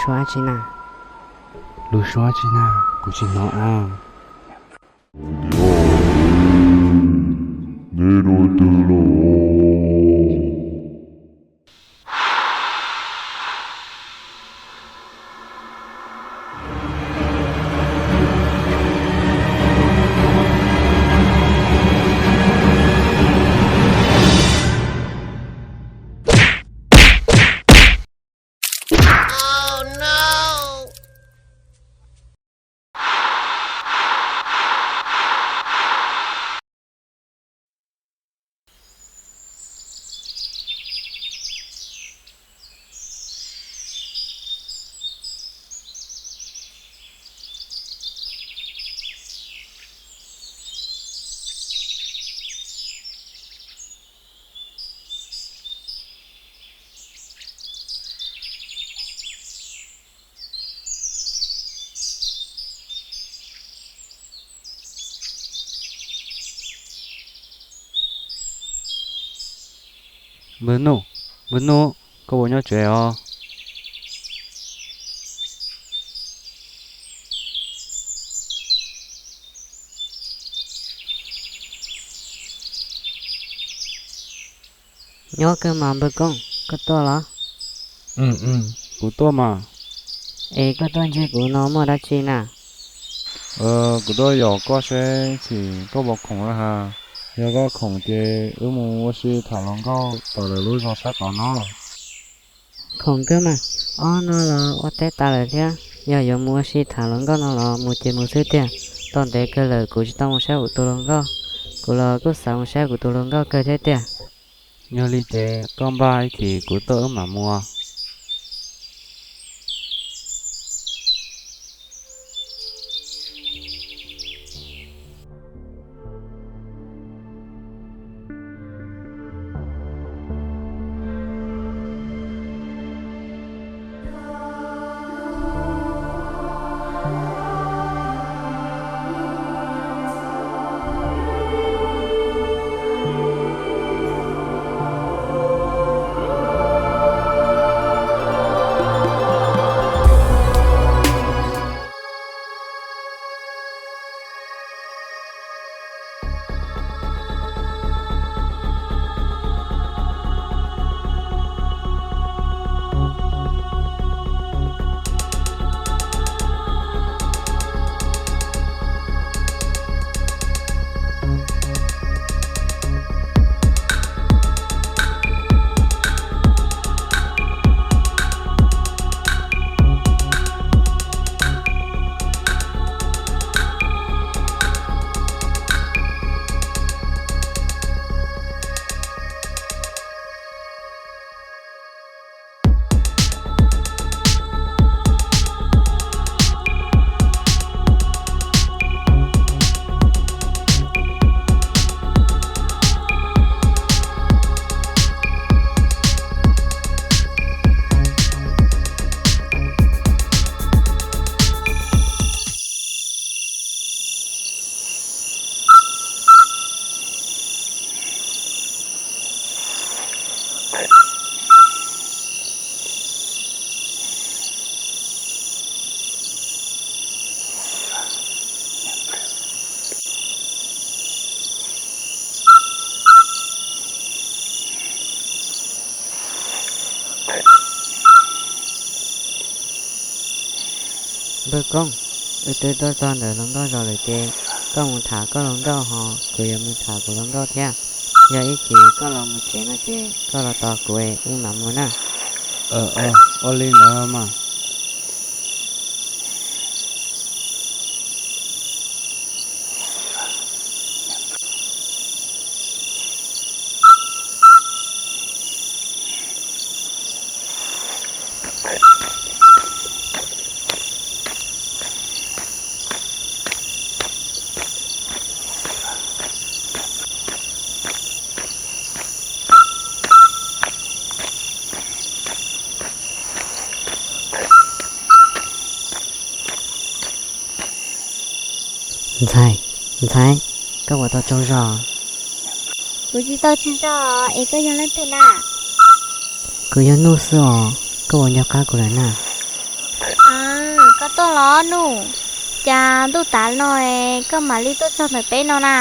Suab dab tsi na? Lus suab dab tsi na? Kuv tsis hnov a. Neb dua twg lawm? Npawg Nuj, npawg Nuj, koj puas nyob tsev os? Nyob kawg mas npawg Koob, koj tuaj los? Kuv tuaj mas. Es koj tuaj ntsib kuv no muaj dab tsi na? Kuv tuaj yaum koj seb txhim koj puas khoom lawm has. Yog koj khoom ces wb mus ua si tham hluas nkauj tom lawv lub zos sab tod no. Khoom kawg mas, ob no los ua teb tas lawm thiab, yog yuav mus ua si tham hluas nkauj no los mus ces mus xwb tiag. Tau ntev kawg lawm kuv tsis tau mus saib kuv tus hluas nkauj, kuv los kuj xav mus saib kuv tus hluas nkauj kawg thiab tiag. Yog li ces koj npaj ib chim kuv tuaj wb mam mus. Npawg Koob, wb twb tuaj txog ntawm hluas nkauj zos lawm ces koj mus tham koj hluas nkauj ho kuv yuav mus tham kuv hluas nkauj thiab. Yog ib chim koj los mus tsev no ces koj los tos kuv es wb mam mus na. Ua li ntawd mas. Ntxhais, ntxhais, koj puas tau tsaug zog? Kuv tsis tau tsaug zog es koj yog leej twg na? Kuv yog Nuj xwb os, koj puas nco qab kuv lawm na? Aw, koj tuaj los Nuj? Cas ntuj tav no es koj mam li tuaj txog ntawm peb no na?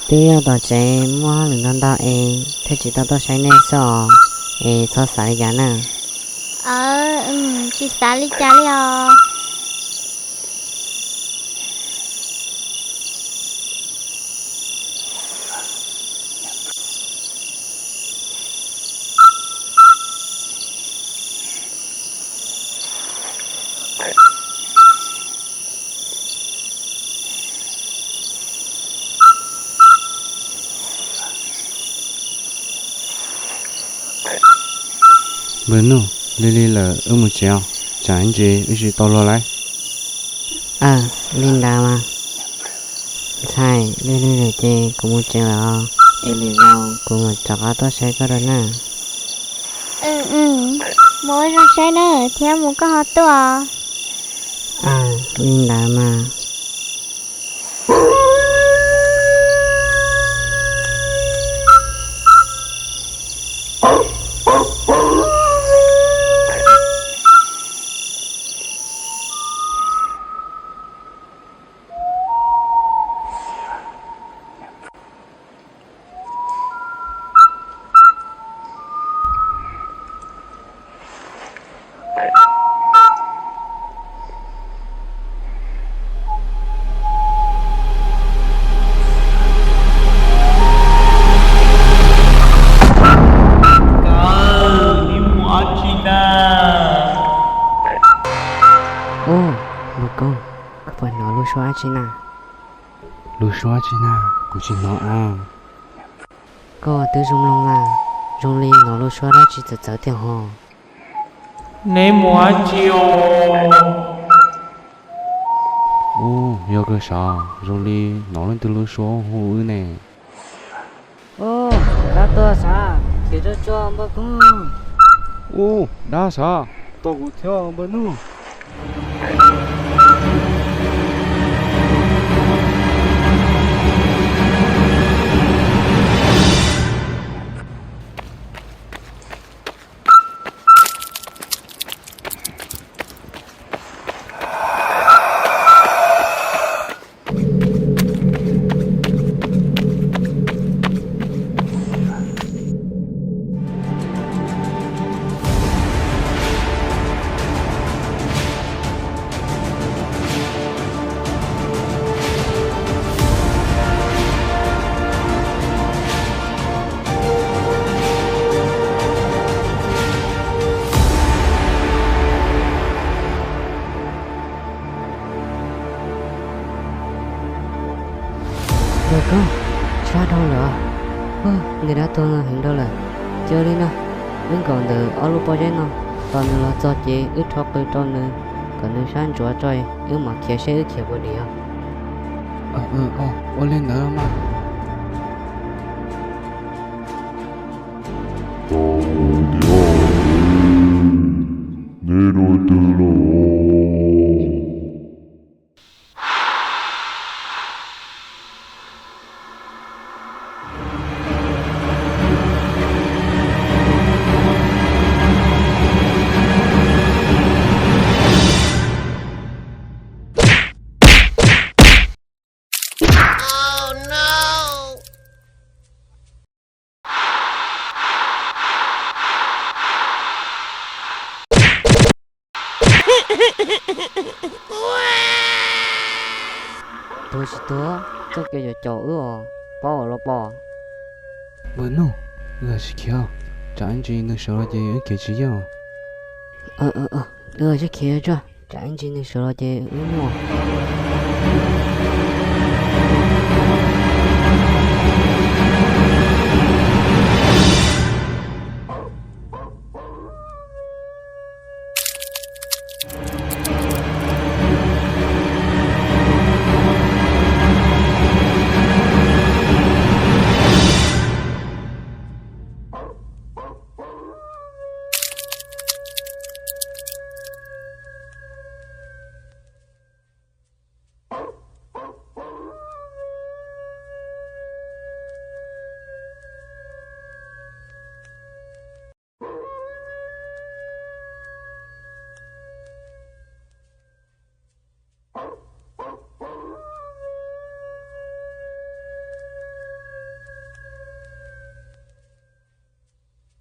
Twb yog tom tsev muaj hauj lwm ntau ntau es thiaj tsis tau tuaj saib nej xwb os, es txhob xav li cas na. Aw, tsis xav li cas li os. Npawg Nuj, lig lig lawm wb mus tsev os, tsam ib ntsis wb tsis tau luag lauj. Aw, li ntawd mas. Ntxhais, lig lig lawm ces kuv mus tsev lawm os, es lwm zaus kuv mam rov qab tuaj saib koj dua na. Mus ua zoo saib na, thiab mus koj ho tuaj. Aw, li ntawd mas. Koj, neb mus dab tsi na? Ub, Npawg Koob, koj puas hnov lub suab dab tsi na? Lub suab dab tsi na? Kuv tsis hnov a. Koj twb zoo mloog mas, zoo li hnov lub suab dab tsi txawv txawv tiag hos. Neb mus dab tsi os? Ub, yog kawg sav, zoo li hnov leej twg lub suab hu wb ne. Ub, dab tuag sav, khiav tsuag tsuag Npawg Koob. Ub, dab sav, tos kuv thiab Npawg Nuj. Npawg Koob, sab dhau lawm. Ub, nqis dab tuag heev dhau lawm. Cia li no, wb nkaum ntawm ob lub pob zeb no, tos nws los txog ces wb rho qws rau nws kom nws sab ntsuav tso, wb mam khiav seb wb khiav puas dim os. Ua li ntawd mas. Neb dua twg los? Tuag tsis tuag, txoj kev caum caum wb os, paub los pom. Npawg Nuj, wb sib khiav, tsam ib ntsis nws sawv los ces wb khiav tsis yeej. Wb sib khiav tsuag, tsam ib ntsis nws sawv los ces wb muaj.